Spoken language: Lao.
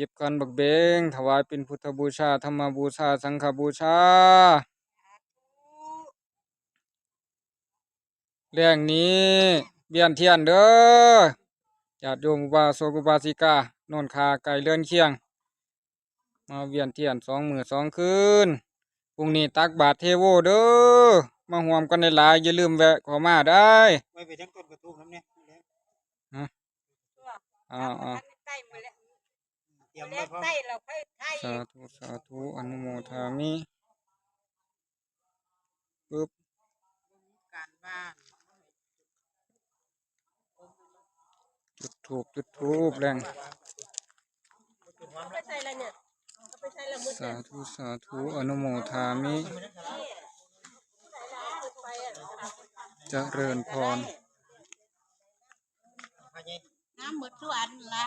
ຈີບຂັນໝາກເບັງ ຖວາຍເປັນພຸດທະບູຊາ ທຳມະບູຊາ ສັງຄະບູຊາ. ແລງນີ້ວຽນທຽນເດີ ຍາດໂຍມອຸບາສົກອຸບາສິກາ ໂນນຄາໃກ້ເຮືອນຄຽງ ມາວຽນທຽນສອງມື້ສອງຄືນ. ພຸ່ງນີ້ຕັກບາດເທໂວເດີ ມາຮ່ວມກັນຫຼາຍໆ ຢ່າລືມແວະເຂົ້າມາໄດ້. ໄວ້ໄປທາງຕົ້ນກະທູກນຳແດ່. ຮະ? ເອົາໆ ໃກ້ໝົດແລ້ວ ຕຽມໄວ້ພ້ອມ ໃກ້ແລ້ວຄ່ອຍໄທ. ສາທຸ ສາທຸ ອະນຸໂມທາມິ. ປຶບ ການວາງ ຈຸດທູບ ຈຸດທູບແລງ. ເອົາໄປໃສ່ລະເນີ່ຍ ເອົາໄປໃສ່ລະໝົດ ສາທຸ ສາທຸ ອະນຸໂມທາມິ ຈະເລີນພອນ. ນ້ຳໝົດທຸກອັນລະ.